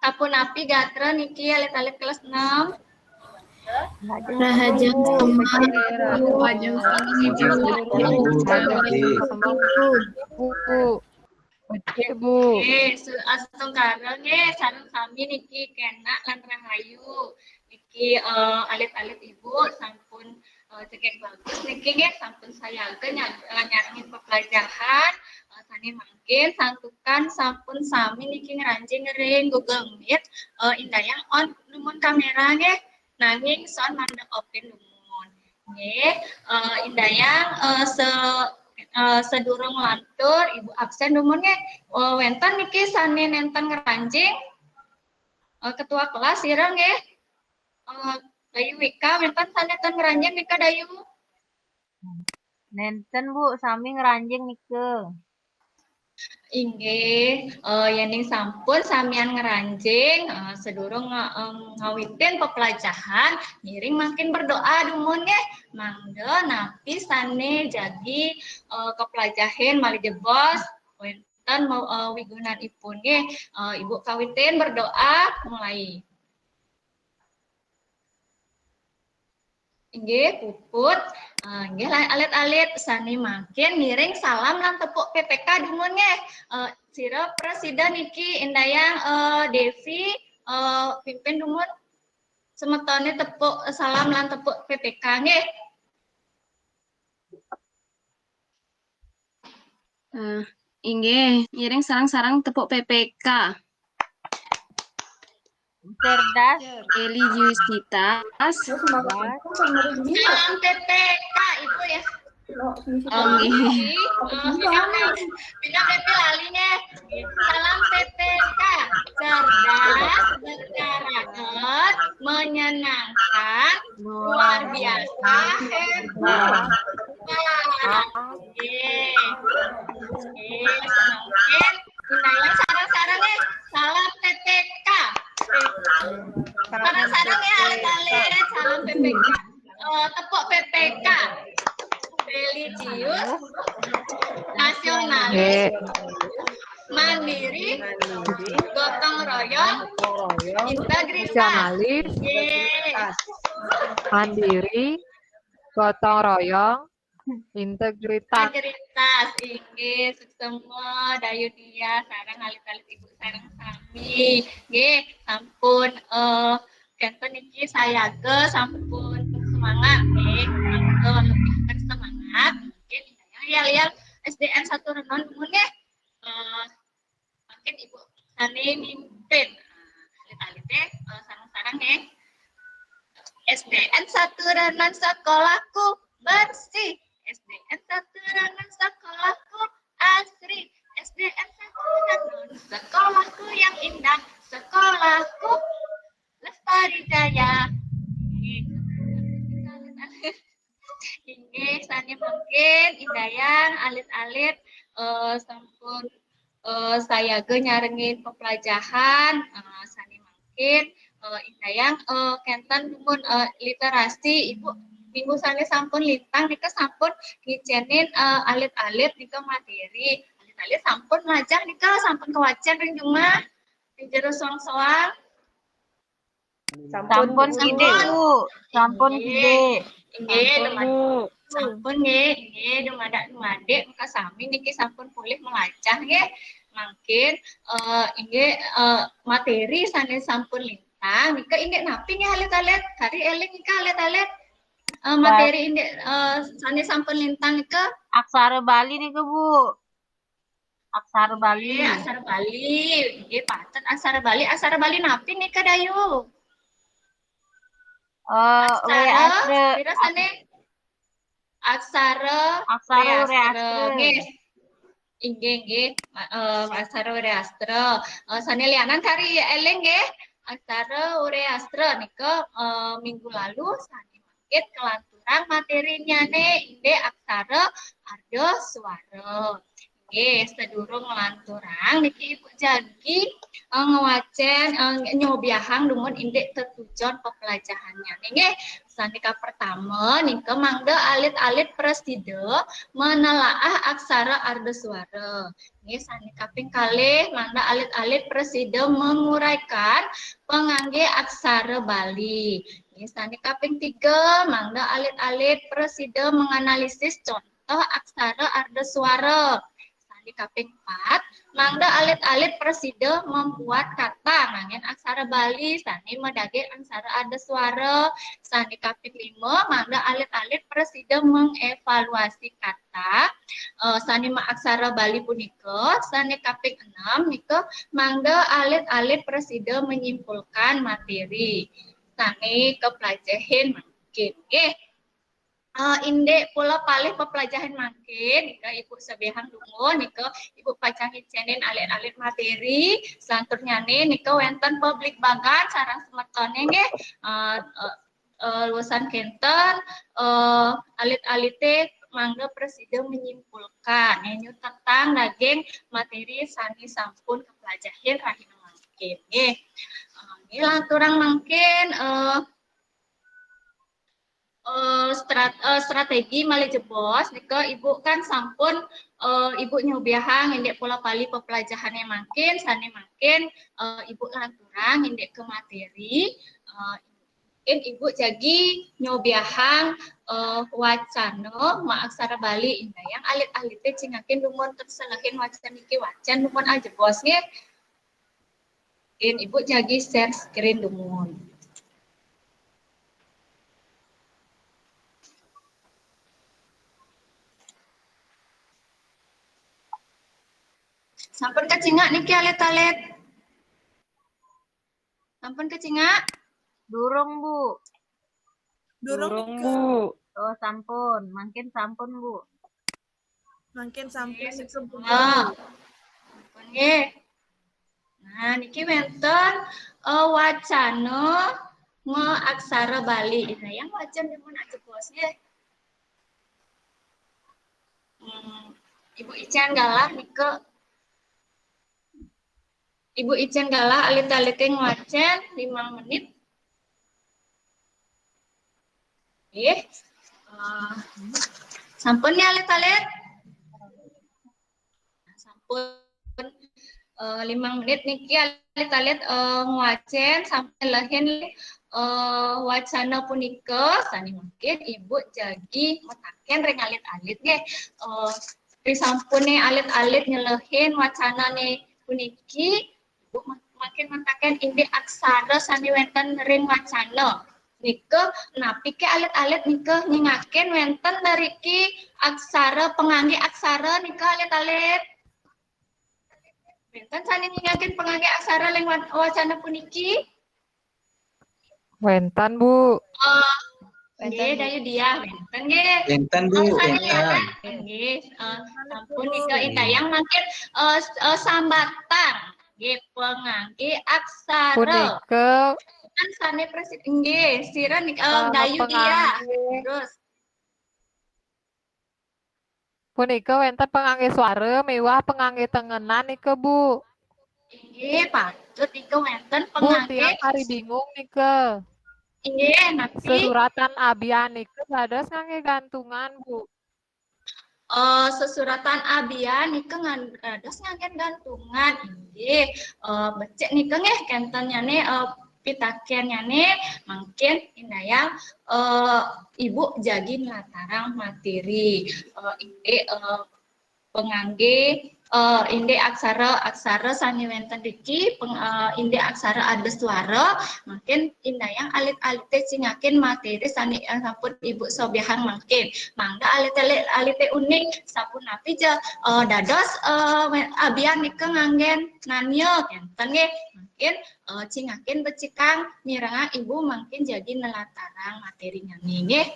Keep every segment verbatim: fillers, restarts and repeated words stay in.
Sapunapi gatra niki alit-alit kelas enam? Rahajeng semeng. Rahajeng semeng. Bu. Oke, Bu. Oke, su- astungkara nggih, sareng sami niki kenak lan rahayu. Niki eh, alit-alit Ibu sampun eh, cekek bagus niki nggih, sampun sayaga nyar- eh, nyarengin pepelajahan. Eh, sane mangkin santukan sampun sami niki ngranjing ring Google Meet. Eh, indayang on dumun kamera nggih, nanging sound mandeg open dumun. Nggih, eh, indayang eh, se eh, sedurung lantur Ibu absen dumun nggih. Eh, wenten niki sane nenten ngranjing. Eh, ketua kelas sira nggih. Eh, Dayu Wika wenten sane ten ngranjing nika Dayu. Nenten Bu, sami ngranjing nika. Inggih, eh, yening sampun samian ngranjing, eh, sedurung nga- em, ngawitin pepelajahan, ngiring mangkin berdoa dumun nggih. Mangda napi sane jagi eh, keplajahin malih jebos, wenten mau eh, wigunan ipun nggih. Eh, Ibu kawitin berdoa mulai. Inggih, puput. Eh, inggih, la- alit-alit sane mangkin ngiring salam lan tepuk P P K dumun nggih. Eh, sira prasida niki indayang eh, Devi eh, pimpin dumun semetone tepuk salam lan tepuk P P K nggih. Eh, inggih, ngiring sareng-sareng tepuk P P K. Cerdas. Religiusitas. Salam P P K Ibu ya. Oh, nggih. Bina P P lali nggih. Salam P P K. Cerdas, berkarakter, menyenangkan, luar biasa, hebat. Oke. Oke, mungkin Indayang sareng-sareng nih. Salam P P K. Sareng-sareng ya alit-alit. Salam P P K. Eh, tepuk P P K. Religius, nasionalis, mandiri, gotong royong, integritas. Nasionalis, Yeay. Mandiri, gotong royong, integritas. Integritas, inggih, suksma Dayu Dia sareng alit-alit Ibu sareng sami. Nggih, sampun eh kenten niki sayaga sampun semangat nggih. Sampun lebih bersemangat. Mungkin ya ya S D N satu Renon dumun nggih. Eh, mungkin Ibu sane mimpin. Alit-alit eh sareng-sareng nggih. S D N satu Renon sekolahku bersih. S D N satu Renon sekolahku asri. S D N satu Renon sekolahku yang indah. Sekolahku lestari jaya. Inggih, sane mungkin Indayang alit-alit eh, sampun eh, sayaga nyarengin pepelajahan eh, sane mungkin eh, Indayang eh, kenten dumun eh, literasi Ibu minggu sane sampun lintang nika sampun ngicenin eh, alit-alit nika materi. Alit-alit sampun mlajah nika sampun kawacen ring jumah ring jero soang-soang. Sampun sithik, Bu. Sampun sithik. Inggih, dumadak. Sampun nggih, inggih dumadak dumadik maka sami niki sampun pulih melajah nggih. Mangkin eh inggih eh, materi sane sampun lintang nika indik napi nggih alit-alit? Kari eling nika alit-alit. Eh, materi indik eh, sane sampun lintang nika Aksara Bali nika, Bu. Aksara Bali. Nggih, aksara Bali. Nggih, patut aksara Bali. Aksara Bali napi nika Dayu? Eh, Wreastra. Pira sane? Aksara Aksara Wreastra. Wreastra. Nggih. Inggih, nggih. Ma- eh, aksara Wreastra. Eh, sane lianan kari eling nggih. Aksara Wreastra nika eh, minggu lalu sane mangkin kelanturang materinyane indik aksara Arda Swara. Nggih, sadurung lanturang niki Ibu jagi eh, ngwacén eh, nyobiahang dumun indik tetujon pepelajahannya. Nggih, sané kapertama nika mangda alit-alit prasida menelaah aksara ardasuara. Nggih, sané kaping kalih mangda alit-alit prasida menguraikan pengangge aksara Bali. Nggih, sané kaping tiga mangda alit-alit prasida menganalisis contoh aksara ardasuara. Sané kaping empat mangda alit-alit prasida membuat kata nganggén aksara Bali sané madaging aksara ardasuara. Sané kaping lima mangda alit-alit prasida mengevaluasi kata eh, sané maaksara Bali punika. Sané kaping enam nika mangda alit-alit prasida menyimpulkan materi sané kaplajahin mangkin. Nggih. Eh, indik pola palih pepelajahan mangkin, nika Ibu sobiahang dumun, nika Ibu pacang ngicénin alit-alit materi, selanturnyané nika wénten pabligbagan sareng semetoné nggih. Eh, eh, eh, luesan kénten, eh, alit-alité mangda prasida menyimpulkan, nggih, nyutetang daging materi sané sampun kaplajahin rahina mangkin, nggih. Eh, nggih, lanturang mangkin, eh, eh, strat-, eh, strategi malih jebos nika Ibu kan sampun eh, Ibu nyobiahang indik pola palih pepelajahané mangkin, sané mangkin eh, Ibu lanturang indik ke materi, eh, mungkin Ibu jagi nyobiahang eh, wacana maaksara Bali indayang alit-alité cingakin dumun terselehin wacana niki wacan dumun ajebos nggih. Mungkin Ibu jagi share screen dumun. Sampun kacingak niki alit-alit? Sampun kacingak? Durung, Bu. Durung, Bu. Oh, sampun. Mangkin sampun, Bu. Mangkin sampun nika, Bu. Ah. Sampun nggih. Nah, niki wénten eh, wacana maaksara Bali. Nah, yang wacan dumun ajebos nggih. Hmm, Ibu Ican galah nika. Ibu Ican galah alit-alité ngwacén limang menit. Nggih. Eh, sampun ya alit-alit? Sampun eh, limang menit niki alit-alit eh, ngwacén sampun nyelehin eh, wacana punika, sané mangkin Ibu jagi mataken ring alit-alit nggih. Eh, risampuné alit-alit nyelehin wacanané puniki, Ibu ma-, mangkin mataken indik aksara sané wénten ring wacana. Nika, napi ké alit-alit nika nyingakin wénten mriki aksara, pangangge aksara nika alit-alit? Wénten sané nyingakin pangangge aksara ring wa-, wacana puniki? Wénten, Bu. Oh, nggih, Dayu Diah, wénten nggih. Wénten, Bu, wénten. Nggih, eh, sampun nika indayang mangkin eh, s-, eh, sambatan. Nggih, pangangge aksara. Punika kan sané prasida, nggih, sira nika eh, Dayu Diah. Terus. Punika wénten pangangge suara miwah pangangge tengenan nika, Bu. Inggih, patut nika wénten pangangge. Bu, tiang kari bingung nika. Inggih, napi? Sesuratan abian nika dados ngangge gantungan, Bu. Eh, sesuratan abian nika ngan-, dados ngangge gantungan. Inggih, eh, becik nika nggih kéntennyane, eh, pitakennyane mangkin indayang eh, Ibu jagi nlatarang materi eh, indik eh, pangangge eh, indik aksara-aksara sane wenten riki peng, eh, indik aksara ardaswara mangkin indayang alit-alite cingakin materi sane eh, sampun Ibu sobiahang mangkin mangda alit-alite uning sapunapi ja eh, dados eh, abian nika nganggen nanya kenten nggih mangkin eh, cingakin becikang mirengang Ibu mangkin jagi nelatarang materinyane nggih.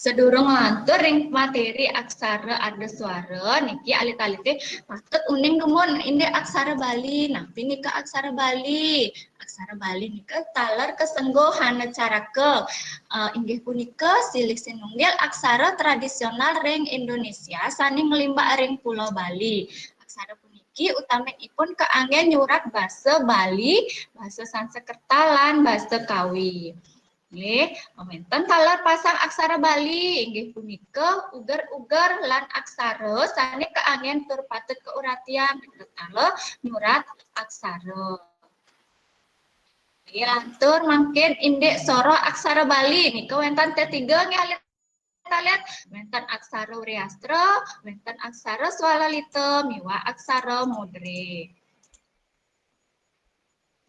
Sadurung lantur ring materi aksara ardaswara niki, alit-alite patut uning dumun indik aksara Bali. Napi nika aksara Bali? Aksara Bali nika taler kasengguh hana caraka. Eh, inggih punika silih sinunggil aksara tradisional ring Indonesia sane nglimbak ring Pulo Bali. Aksara puniki utaminipun kaanggen nyurat basa Bali, basa Sanskerta, lan basa Kawi. Nggih, wenten taler pasang aksara Bali, inggih punika uger-uger lan aksara sane kaanggen tur patut kauratian rikala nyurat aksara. Nggih, lantur mangkin indik soroh aksara Bali nika wenten tetiga nggih, alit-alit. Wenten aksara Wreastra, wenten aksara Swalalita, miwah aksara Modre.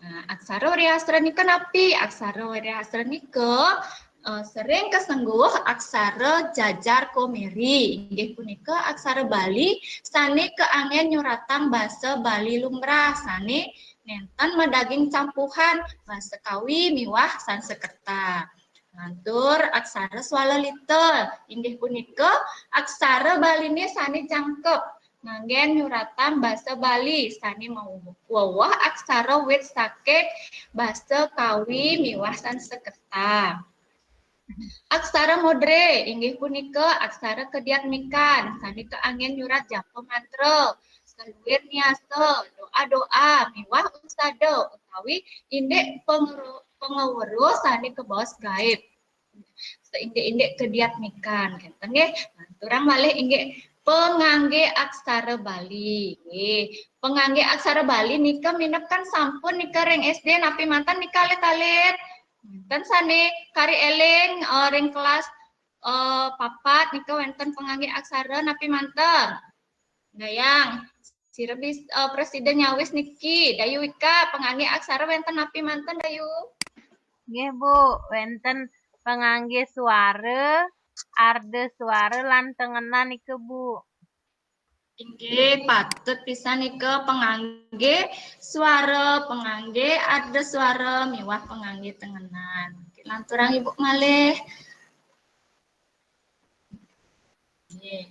Nah, aksara Wreastra nika napi? Aksara Wreastra nika, eh, sering kasengguh aksara jajar komeri. Inggih punika aksara Bali sane kaanggen nyuratang basa Bali lumrah sane nenten madaging campuhan basa Kawi miwah Sanskerta. Lantur aksara Swalalita inggih punika aksara Baline sane jangkep nganggen nyuratang basa Bali sane maweweh aksara wit saking basa Kawi miwah Sanskerta. Aksara Modre inggih punika aksara kediatmikan sane kaanggen nyurat japa mantra, saluir niasa, doa-doa miwah usada utawi indik pengero-, pangaweruh sane kabaos gaib. Seindik-indik kediatmikan, kenten nggih. Lanturang malih inggih pangangge aksara Bali. Nggih, pangangge aksara Bali nika minab kan sampun nika ring S D, napi manten nika alit-alit? Manten sane kari eling, eh, ring kelas, eh, papat nika wenten pangangge aksara, napi manten? Dayang, sira bis-, eh, presiden nyawis niki, Dayu Wika, pangangge aksara wenten napi manten, Dayu? Nggih, Bu, wenten pangangge suara, arda suara, lan tengenan nika, Bu. Inggih, patut pisan nika pangangge suara, pangangge arda suara, miwah pangangge tengenan. Oke, lanturang Ibu malih. Nggih.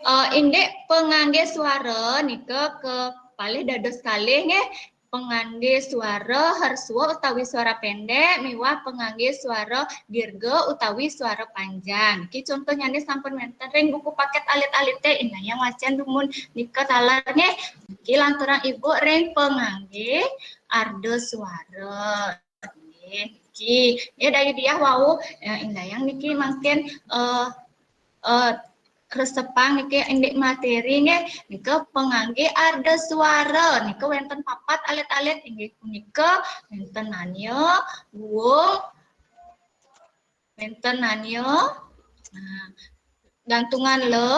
Eh, indik pangangge suara nika kapalih dados kalih nggih. Pangangge suara hreswa utawi suara pendek miwah pangangge suara dirga utawi suara panjang. Niki contohnyane sampun wenten ring buku paket alit-alite, indayang wacan dumun nika taler nggih. Niki lanturang Ibu ring pangangge arda suara. Nggih, niki. Ya, Dayu Diah wau, eh, indayang niki mangkin, eh, eh, resepang niki indik materi nggih. Nika pangangge arda suara. Nika wenten papat alit-alit inggih punika wenten nanya, guung, wenten nanya. Nah, gantungan le,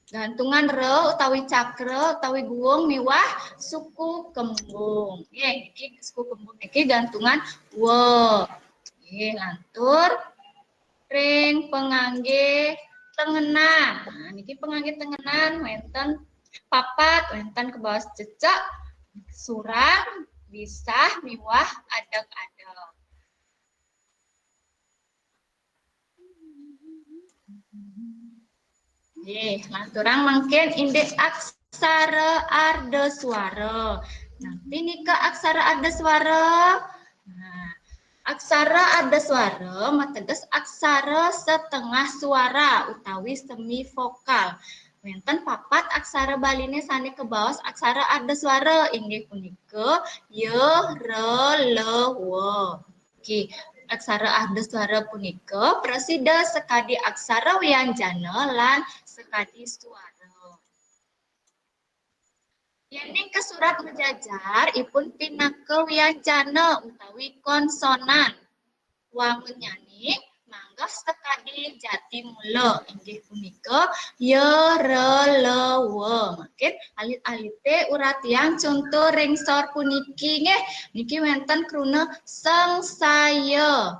gantungan re utawi cakra utawi guung miwah suku kembung. Nggih, niki suku kembung niki gantungan wa. Nggih, lantur ring pangangge tengenan. Nah, niki pangangge tengenan wenten papat, wenten kabaos cecek, surang, bisah miwah adeg-adeg. Nggih, lanturang mangkin indik aksara arda suara. Napi nika aksara arda suara? Nah, aksara arda suara mateges aksara setengah suara utawi semi vokal. Wenten papat aksara Baline sane kabaos aksara arda suara, inggih punika ya, ra, la, wa. Nggih, aksara arda suara punika prasida sakadi aksara wianjana lan sakadi suara. Yening kasurat majajar, ipun pinaka wianjana utawi konsonan. Wangunnyane manggeh sakadi jati mula, inggih punika ya, ra, la, wa. Mangkin alit-alite uratiang conto ring sor puniki nggih. Niki wenten kruna sengsaya,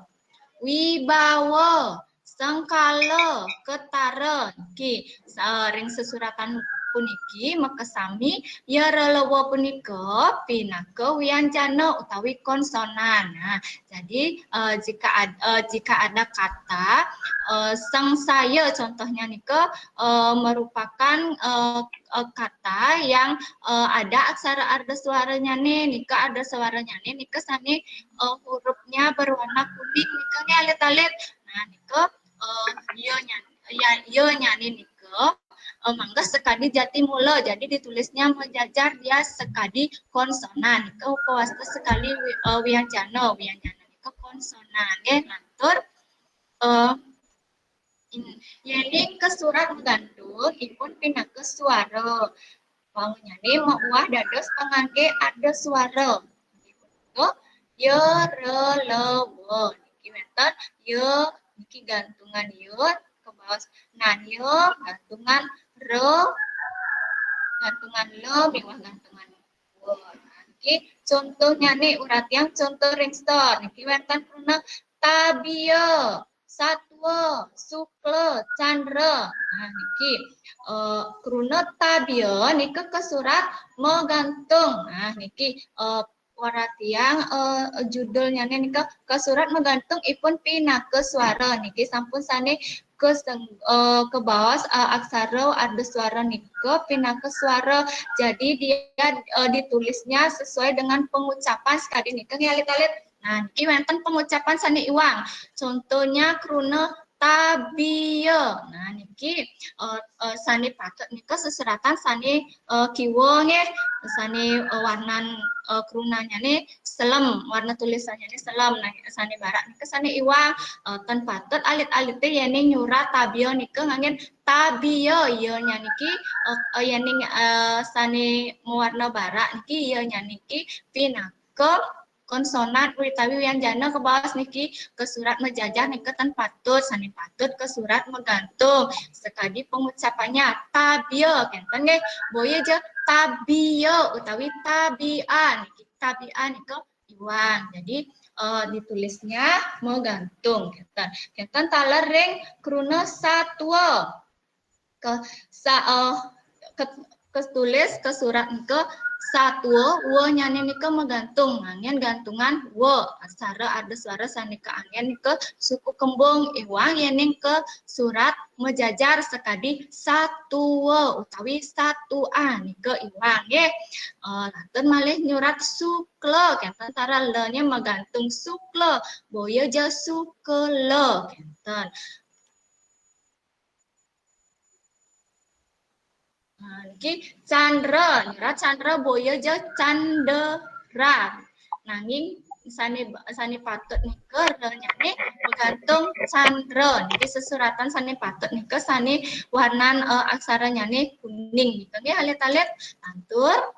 wibawa, sengkala, ketara. Niki, sa-, ring sesuratan puniki makasami, ya relewa punika pinaka wianjana utawi konsonan. Nah, jadi, eh, jika ad- eh, jika ada kata, eh, sangsaya contohnya nika, eh, merupakan, eh, eh, kata yang, eh, ada aksara ardasuaranyane, nika ardasuaranyane nika sane, eh, hurufnya berwarna kuning nika nggih alit-alit. Nah, nika, eh, ya nya- ya, ya nyane nika, eh, mangga sekadi jati mula. Jadi ditulisnya menjajar dia sekadi konsonan. Nika kawasta sekadi wi- eh, wianjana, wianjana nika konsonan nggih. Lantur, eh, in- yening kasurat magantung ipun pinaka suara. Wawanyane mauah dados pangangge ardasuara. Nika ya, re, le, wa. Niki wenten ya, niki gantungan ya, kabaos nan ya, gantungan re, gantungan le, miwah gantungan wa. Niki contohnyane uratian contoh ring store. Niki wenten kruna tabia, satwa, sukla, candra. Nah, niki, eh, kruna tabia nika kasurat magantung. Nah, niki, eh, waratian, eh, judulnyane nika kasurat magantung ipun pinaka suara. Niki sampun sane keseng- eh, kabaos, eh, aksara ardasuara nika pinaka suara. Jadi dia, eh, ditulisnya sesuai dengan pengucapan sekadi nika nggih alit-alit. Nah, niki wenten pengucapan sane iwang. Contohnya kruna tabia. Nah, niki, eh, eh, sane patut nika sesuratan sane, eh, kiwa nggih, sane, eh, warnan, eh, krunanyane selem, warna tulisannyane selem. Nah, sane barak nika sane iwang, eh, ten patut alit-alite yening nyurat tabia nika nganggen tabia, ya nya niki, eh, eh, yening, eh, sane mawarna barak niki, ya nya niki pinaka konsonan utawi wianjana kabaos niki kasurat majajar nika ten patut, sane patut kasurat magantung. Sekadi pengucapannya tabia kenten nggih, boya ja tabia utawi tabia niki, tabia nika iwang. Jadi, eh, ditulisnya magantung kenten. Kenten taler ring kruna satwa. Ke sa- eh, ke, ketulis kasurat nika satwa, wa nyane nika magantung, nganggen gantungan wa. Aksara ardasuara sane kaanggen nika suku kembung iwang, yening kasurat majajar sakadi satua utawi satua nika iwang nggih. Eh, lantur malih nyurat sukla, kenten taler la nya magantung sukla, boya ja sukela kenten. Nah, niki candra, nyurat candra boya ja candera. Nanging sane sane patut nika ra nyane magantung candra. Niki sesuratan sane patut nika sane warnan, eh, aksaranyane kuning nika nggih alit-alit. Lantur.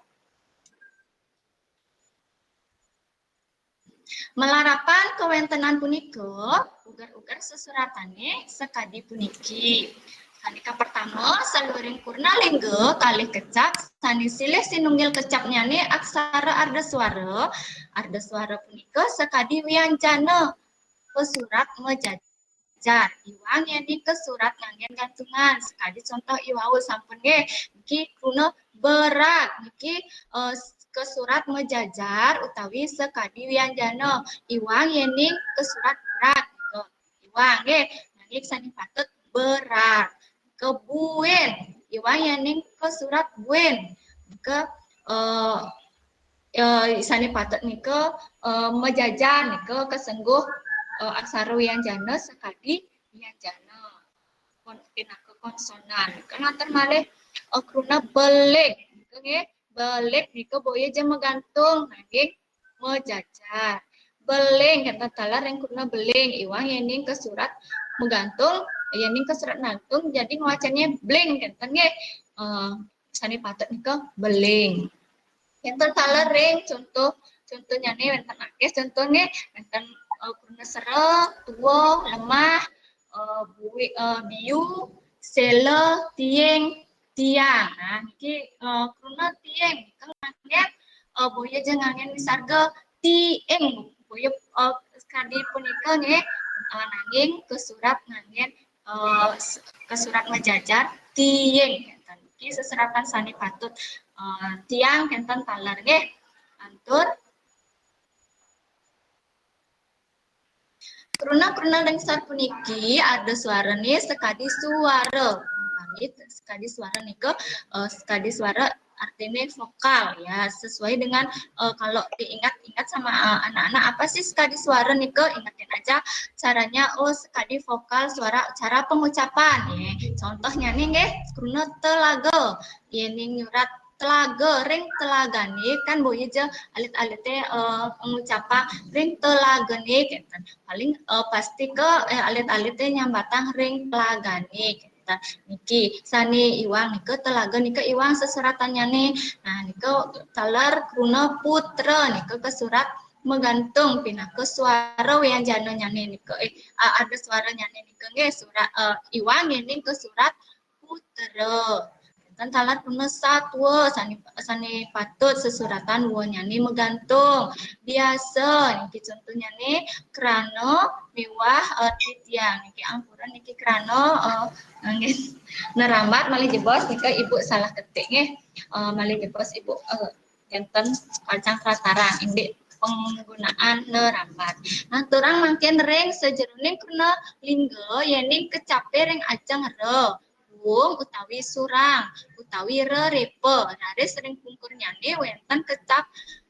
Malarapan kawentenan punika, uger-uger sesuratane sakadi puniki. Sane kapertama, saluiring kurna lingga kalih kecap, sane silih sinunggil kecapnyane aksara ardasuara. Ardasuara punika sakadi wianjana kasurat majajar. Jar. Iwang yening kasurat nganggen gantungan. Sakadi contoh iwau sampun nggih. Niki kruna berat. Niki, eh, kasurat majajar utawi sakadi wianjana. Iwang yening kasurat berat. Nika iwang nggih. Nanging sane patut berat. Kebuin. Iwang yening kasurat buin. Nika, eh, eh, sane patut nika, eh, majajar nika kasengguh, eh, aksara wianjana sakadi wianjana. Kon-, pinaka konsonan. Nika lantur malih, eh, kruna belik. Nika nggih, belik nika boya ja magantung nanging majajar. Beling, kenten taler ring kruna beling. Iwang yening kasurat magantung, yening kasurat magantung, jadi ngwacane bling, kenten nggih. Eh, sane patut nika beling. Kenten taler ring contoh, contohnyane wenten akeh contoh nggih, wenten, eh, kruna sera, tua, lemah, eh, bui-, eh, biu, sela, tiing, tiang. Nah, niki, eh, kruna tiing nika nganggen, eh, boya ja nganggen wisarga tiing. Boya, eh, sakadi punika nggih, eh, nanging kasurat nganggen, eh, s-, kasurat majajar tiing. Niki seseratan sane patut, eh, tiang kenten taler nggih. Lantur. Kruna-kruna lengser puniki arda suarane sekadi suara. Utawi sekadi suara nika, eh, sekadi suara artine vokal ya, sesuai dengan, eh, kalau diingat-ingat sama, eh, anak-anak, apa sih sekadi suara nika? Ingetin aja caranya, oh, sekadi vokal suara, cara pengucapan ya. Contohnya nih nggih, kruna telaga. Yening nyurat telaga, ring telagane kan boya ja alit-alite, eh, ngucapang ring telagane kenten. Paling, eh, pasti ke, eh, alit-alite nyambatang ring telagane kenten. Niki sane iwang nika telaga nika iwang seseratanyane. Nah, nika taler kruna putra nika kesurat magantung pinaka suara wianjananyane nika, eh, a-, ada suaranyane nika nggih surat, eh, iwang yening kesurat putra. Kenten taler kruna satwa sane, sane patut sesuratan wanyane magantung. Biasa niki contohnyane krana miwah, eh, titiang niki ampura niki krana, eh, nggih. Nerambat malih jebos nika ibu salah ketik nggih. Eh, malih jebos ibu, eh, kenten pacang katarang indik penggunaan nerambat. Nah, turang mangkin ring sajeroning kruna lingga yening kecape ring ajeng ra, guung utawi surang, utawi rerepa. Raris ring pungkurnyane wenten kecap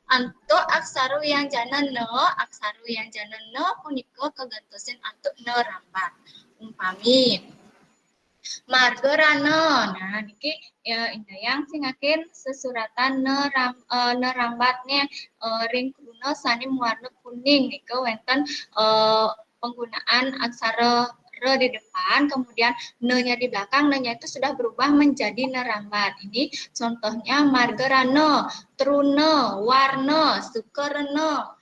antuk aksara wianjana na, aksara wianjana na punika kagentosin antuk nerambat. Umpami, Marga Rana. Nah, niki, ya, indayang singakin sesuratan neram-, eh, nerambatne, eh, ring kruna sane mawarna kuning nika wenten, eh, penggunaan aksara ra di depan, kemudian ne-nya di belakang, ne-nya itu sudah berubah menjadi nerambat. Ini contohnya Marga Rana, Truna, Warna, Sukarna,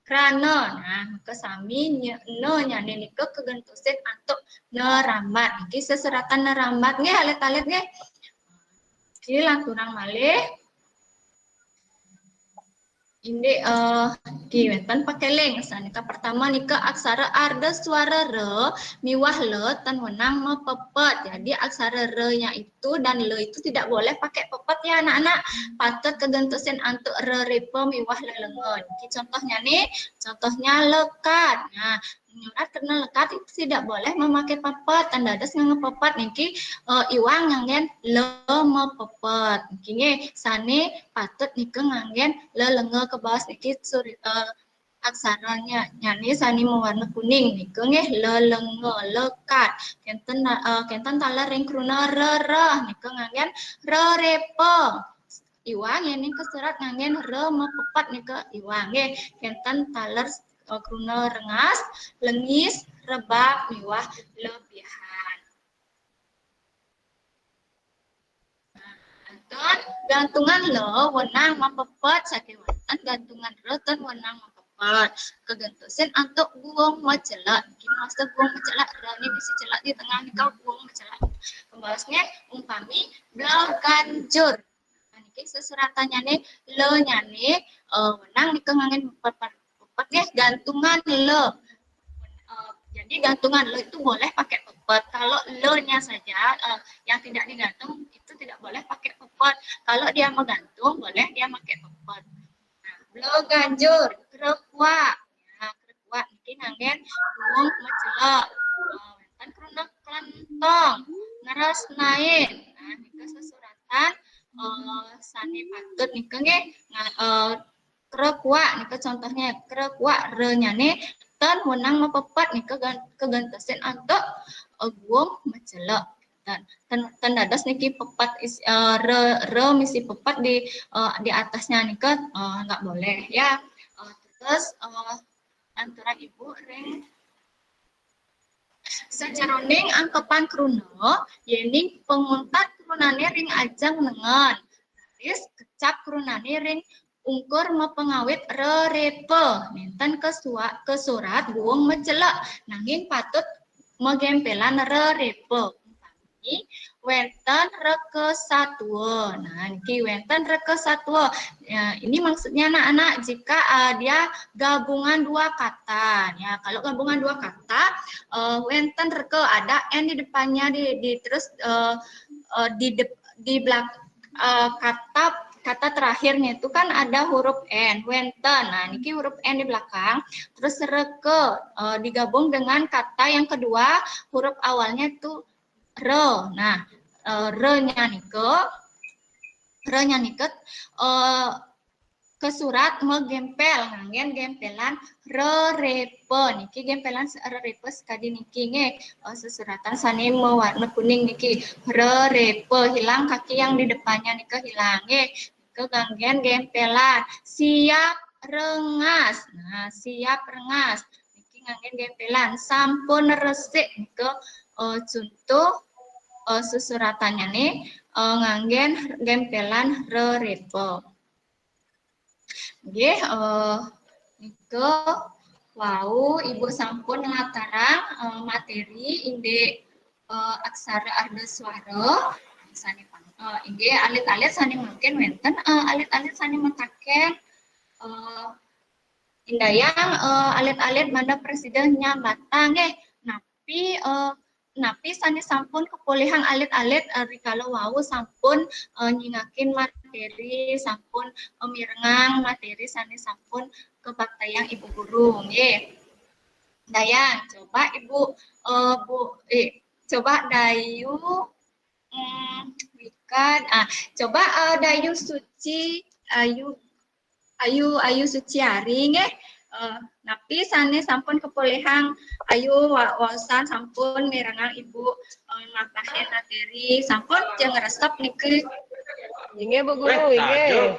Krana. Nah, maka sami nye-, ne-nyane nika kagentosin antuk nerambat. Niki sesuratan nerambat nggih, alit-alit nggih. Niki lanturang malih. Indik, eh, niki wenten pakeling. Sanika pertama nika aksara arda suara ra miwah la tan wenang mapepet. Jadi aksara ra-nya itu dan la itu tidak boleh pakai pepet ya anak-anak. Patut kagentosin antuk rerepa miwah lelenga. Niki contohnyane, contohnya lekad. Nah, nyurat krana lekad itu tidak boleh memakai pepet. Tan dados ngangge pepet niki, eh, iwang nganggen la mapepet. Niki nggih, sane patut nika nganggen lelenga kebaos niki suri-, eh, aksaranya, nyane sane mawarna kuning nika nggih lelenga, lekad. Kenten, eh, kenten taler ring kruna rereh nika nganggen rerepa. Iwang yening kasurat nganggen ra mapepet nika iwang nggih. Kenten taler, eh, kruna rengas, lengis, rebab miwah lebihan. Kantun gantungan la wenang mapepet saking wenten gantungan ra tan wenang mapepet. Kagentosin antuk guung macelek. Niki maksud guung macelek, ra ni misi celek di tengah nika guung macelek. Kembasnya umpami blau ganjur. Nah, niki sesuratannyané la nyané, eh, wenang nika nganggen pepet, pepet nggih, gantungan la. Eh, jadi gantungan la itu boleh pakai pepet. Kalau la-nya saja, eh, yang tidak digantung itu tidak boleh pakai pepet. Kalau dia menggantung boleh dia pakai pepet. Nah, blau ganjur, krekuak. Nah, krekuak niki nganggen guung macelek. Eh, wénten kruna klentong, ngeres nain. Nah, nika sesuratan, eh, sané patut nika nggih, nga-, eh, krekuak nika contohnya, krekuak ra nyané tan wenang mapepet nika gan-, kagentosin antuk, eh, guung macelek. Tan, tan, tan dados niki pepet is-, eh, ra, ra misi pepet di, eh, di atasnya nika, eh, nggak boleh ya. Eh, terus, eh, lanturang Ibu ring sajeroning angkepan kruna, yéning panguntat krunané ring ajeng nengen, raris kecap krunané ring ungkur mapangawit ra ré pa, nénten kasua-, kasurat guung macelek, nanging patut magempelan ra ré pa. Umpami, wénten reka satua. Nah, niki wénten reka satua. Ya, ini maksudnya anak-anak, jika, eh, dia gabungan dua kata. Ya, kalau gabungan dua kata, eh, wénten reka, ada N di depannya, di, di terus, eh, eh, di dep-, di belak eh, kata kata terakhirnya itu kan ada huruf N, wénten. Nah, niki huruf N di belakang, terus reke eh, digabung dengan kata yang kedua, huruf awalnya itu re. Nah, eh, re-nya nike, re-nya nike eh, kesurat megémpél, nganggén gémpélan rerepe. Niki gémpélan se- rerepe sekadi niki nggih. Eh, sesuratan sané mewarna kuning niki. Rerepe, hilang kaki yang di depannya nika hilang nggih. Nike nganggén gémpélan. Siap rengas. Nah, siap rengas. Niki nganggén gémpélan. Sampun resik nike eh, contoh eh, sesuratannyané eh, nganggén gémpélan rerepe. Nggih, eh, nika wau Ibu sampun nlatarang eh, materi indik eh, aksara ardaswara. Sané pang-, eh, inggih alit-alit sané mangkin wénten eh, alit-alit sané mataken eh, indayang eh, alit-alit mangda prasida nyambatang nggih. Napi eh, napi sané sampun kapolihang alit-alit eh, rikala wau sampun eh, nyingakin materi, sampun eh, mirengang materi sané sampun kabaktayang Ibu Guru nggih. Dayang, coba Ibu eh, Bu eh, coba Dayu hmm, Wika, ah coba eh, Dayu Suci, Ayu Ayu Ayu Suciari nggih. Eh, napi sané sampun kapolihang Ayu wa- waosan sampun mirengang Ibu eh, mataken materi sampun jeung resep niki. Inggih Bu Guru, inggih.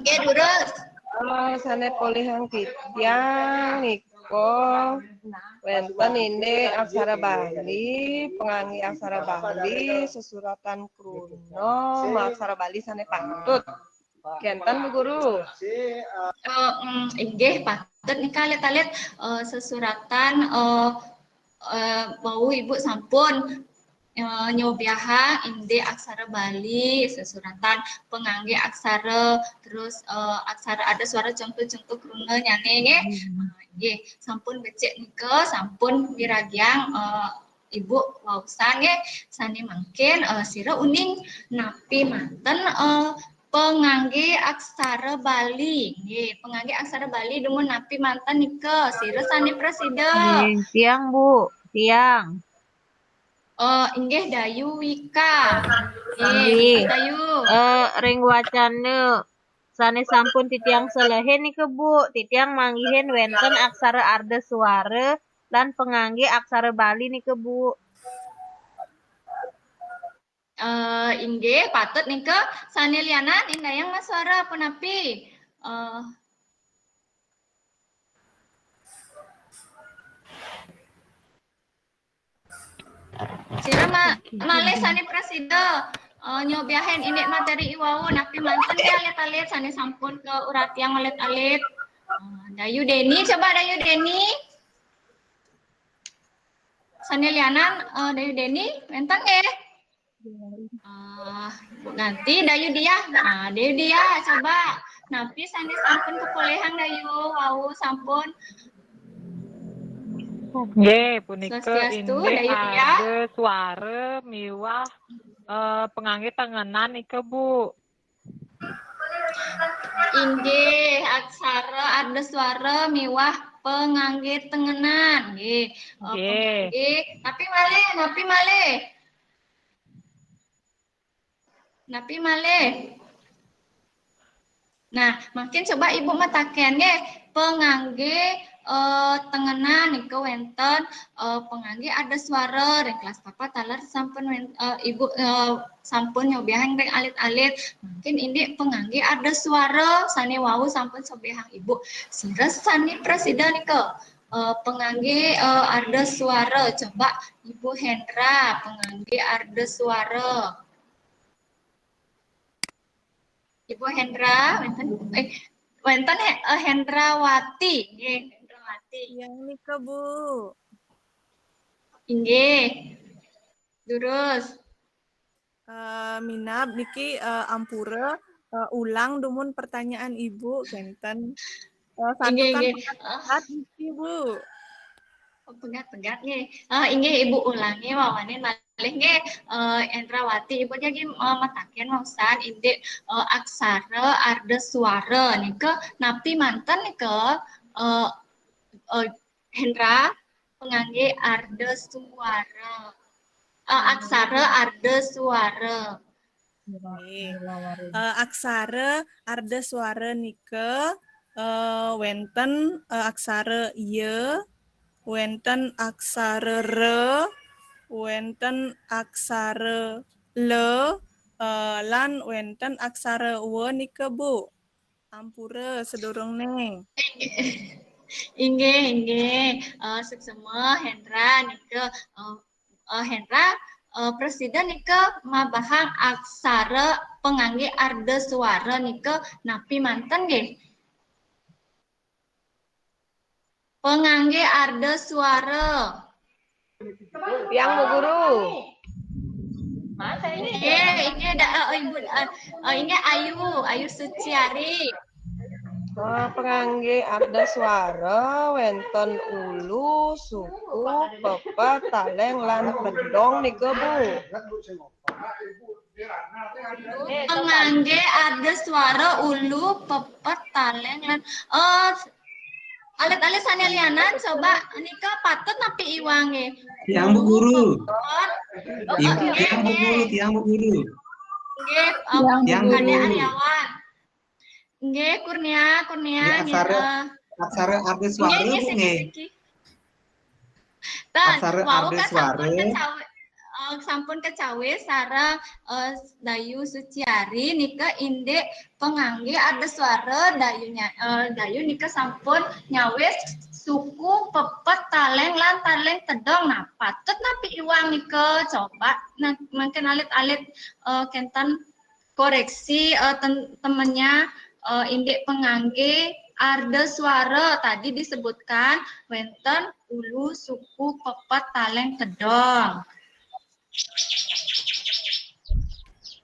Nggih durus. Eh, sané polihang titiang nika wénten indik aksara Bali, panganggé aksara Bali, sesuratan kruna, aksara Bali sané patut. Kénten Bu Guru. Eh, mm, inggih patut nika alit-alit eh, sesuratan eh, eh, wau Ibu sampun eh, nyobiahang indik aksara Bali, sesuratan panganggé aksara, terus eh, aksara ardaswara contoh-contoh krunanyané nggih. Eh, nggih, sampun becik nika, sampun miragiang eh, Ibu waosan nggih. Sané mangkin eh, sira uning napi manten eh, panganggé aksara Bali. Nggih, panganggé aksara Bali dumun napi manten nika? Sira sané prasida. Nggih, tiang Bu, tiang. Eh, inggih Dayu Wika. Nggih, Nggih. Dayu. Eh, ring wacana sané sampun titiang selehin nika Bu, titiang manggihin wénten aksara ardaswara lan panganggé aksara Bali nika Bu. Eh, inggih patut nika. Sané lianan indayang maswara punapi? Eh, sira ma- malih sané prasida eh, nyobiahang indik materi iwau napi manten ya alit-alit sané sampun kauratiang alit-alit. Eh, Dayu Deni, coba Dayu Deni. Sané lianan eh, Dayu Deni wénten nggih? Ah, Bu Nganti, Dayu Diah. Ah, Dayu Diah, coba. Napi sané sampun kapolihang Dayu wau sampun. Nggih, punika Swastiastu, inggih Dayu Diah. Ardaswara miwah eh, panganggé tengenan nika, Bu. Inggih, aksara ardaswara miwah panganggé tengenan. Nggih. Eh, Nggih. Panganggé. Napi malih, napi malih? Napi malih? Nah, mangkin coba Ibu mataken nggih, panganggé eh, tengenan nika wénten eh, panganggé ardaswara ring kelas papat taler sampun wén- eh, Ibu eh, sampun nyobiahang ring alit-alit. Mangkin indik panganggé ardaswara sané wau sampun sobiahang Ibu. Sira sané prasida nika eh, panganggé eh, ardaswara. Coba Ibu Hendra, panganggé ardaswara. Ibu Hendra, wénten eh wénten He- eh, Hendrawati, nggih, Hendrawati. Yang nika, Bu. Inggih. Durus. Eh, minab niki eh, ampura eh, ulang dumun pertanyaan Ibu kénten. Eh, Inggih, santukan inggih. pengahat niki, Bu. Pegat-pegat nggih. Eh, inggih Ibu ulangi wawanin malih nggih. Eh, Endrawati, Ibu jagi, eh, mataken waosan indik, eh, aksara arda suara nika napi manten nika, eh, eh, Hendra, pengangge arda suara. Eh, aksara arda suara. Nggih. Eh, aksara arda suara nika, eh, wenten, eh, aksara ya, wenten aksara ra, wenten aksara la, eh, lan wenten aksara wa nika, Bu. Ampura sedurungne. Inggih, inggih. Eh, suksema Hendra nika, eh, eh, Hendra, eh, presida nika mabahang aksara pengangge arda suara nika napi manten nggih? Pengangge arda suara. Tiang, Bu Guru. Inggih, inggih da, eh, Ibu, eh, eh, inggih Ayu, Ayu Suciari. Eh, pengangge arda suara wenten ulu, suku, pepet, taleng, lan tedong nika, Bu. Pengangge arda suara ulu, pepet, taleng, lan, eh, alit-alit sane lianan coba nika patut napi iwange? Tiang, Bu Guru. Pepet. Oh, Tiang, nggih, tiang, Bu Guru, nggih. tiang, Bu Guru. Nggih, eh, Tiang, Bu Kade Guru. Aryawan. Nggih, Kurnia, Kurnia, Nggih, nggih, aksara, eh, aksara arda nggih, suara, nggih, Bu, siki, nggih. siki. Tan, Aksara wau arda kan sampun suara. kecawe, eh, sampun kecawe sareng, eh, Dayu Suciari nika indik pengangge arda suara, Dayu nya-, eh, Dayu nika sampun nyawis suku, pepet, taleng, lan taleng tedong. Nah, patut napi iwang nika? Coba, nah, mungkin alit-alit, eh, kenten koreksi, eh, ten-, temennya, eh, indik pengangge arda suara tadi disebutkan wenten ulu, suku, pepet, taleng, tedong.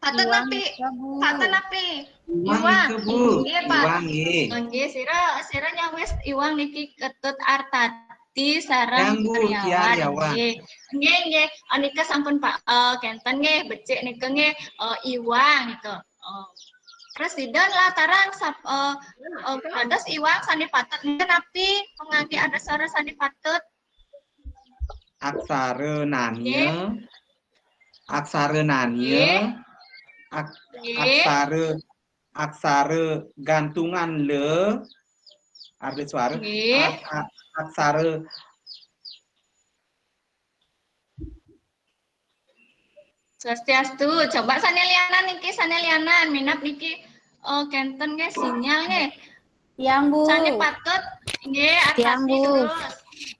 Patut napi, patut napi? Iwang. Nggih, Pak. Iwang, nggih. Nggih, sira, sira nyawis iwang niki Ketut Artati sareng Tiang, Bu, Tiang Aryawan. Nggih. Nggih, nggih. Oh, nika sampun, Pak. Eh, kenten nggih, becik nika nggih, eh, iwang nika. Oh. Presiden lah tarang sap-, eh, eh, kados iwang sane patut nika napi? Pengangge arda suara sane patut? Aksara nania. Aksara nania. Ak-, aksara, aksara gantungan le. Arda suara. Ak-, ak-, aksara. Swastiastu. Coba sane lianan niki, sane lianan minab niki, oh, kenten nggih sinyal nggih. Tiang, Bu. Sane patut nggih, Tiang, Artati Bu. Terus.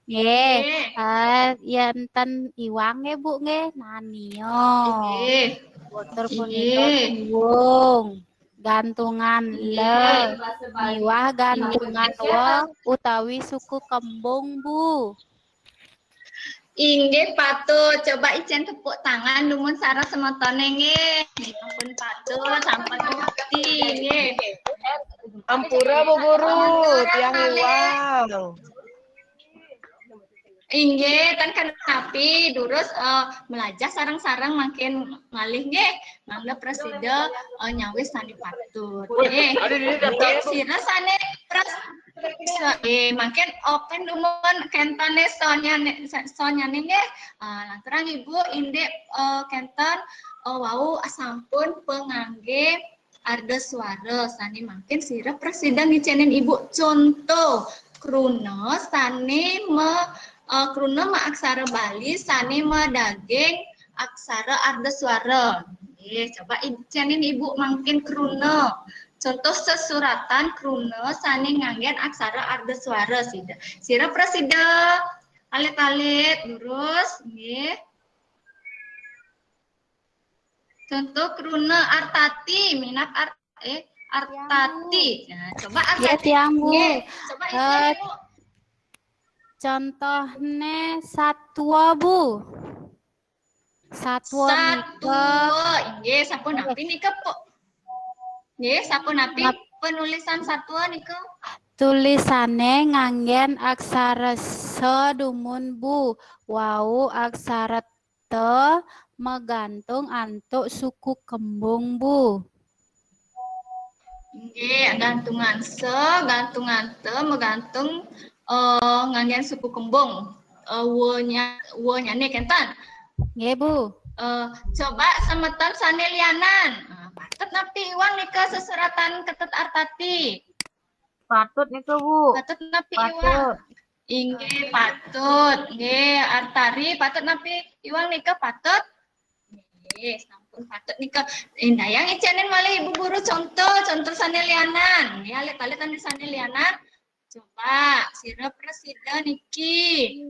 Nggih. Nggih. Eh, enten iwang nggih, Bu, nggih. Nania. Nggih. Boten punika tuwung. Gantungan le. Miwah gantungan wa utawi suku kembung, Bu. Inggih patut. Coba icen tepuk tangan dumun sareng semetone nggih. Nggih, sampun patut, sampun bukti nggih. Ampura, Bu Guru, tiang iwang. Inggih, tan kenapi, durus, eh, melajah sareng-sareng mangkin malih nggih. Mangda presida, eh, nyawis sane patut. Nggih. Nggih, sira sane pres-, eh, mangkin open dumun kentone sonyane, sonyane nggih. Eh, lanturang Ibu indik, eh, kenten, eh, wau sampun pengangge arda suara sane mangkin sira prasida ngicenin Ibu contoh kruna sane ma-, eh, kruna ma aksara Bali sane madaging aksara arda suara. Nggih, coba icenin Ibu mangkin kruna. Contoh sesuratan kruna sane nganggen aksara arda suara sida. Sira prasida alit-alit durus nggih. Contoh kruna artati, minab art-, eh, artati. Nah, coba artati. Nggih, tiang, Bu. Nggih, coba, eh, Ibu. Contohne satua, Bu. Satua nika. Satua, inggih, sapunapi nika, Bu? Nggih, sapunapi penulisan satua nika? Tulisané nganggén aksara sa dumun, Bu. Wau aksara ta magantung antuk suku kembung, Bu. Nggih, gantungan sa, gantungan ta, magantung eh, nganggén suku kembung. Eh, wanya, wanyané kénten. Nggih, Bu. Eh, coba semeton sané lianan. Nah, patut napi iwang nika sesuratan ketut artati? Patut nika, Bu. Patut napi iwang? Patut. Inggih, patut. Nggih, artari patut napi iwang nika patut? Nggih, sampun patut nika. Indayang icénin malih Ibu Guru contoh, contoh sané lianan. Nggih, alit-alit anu sané lianan. Coba, sira prasida niki.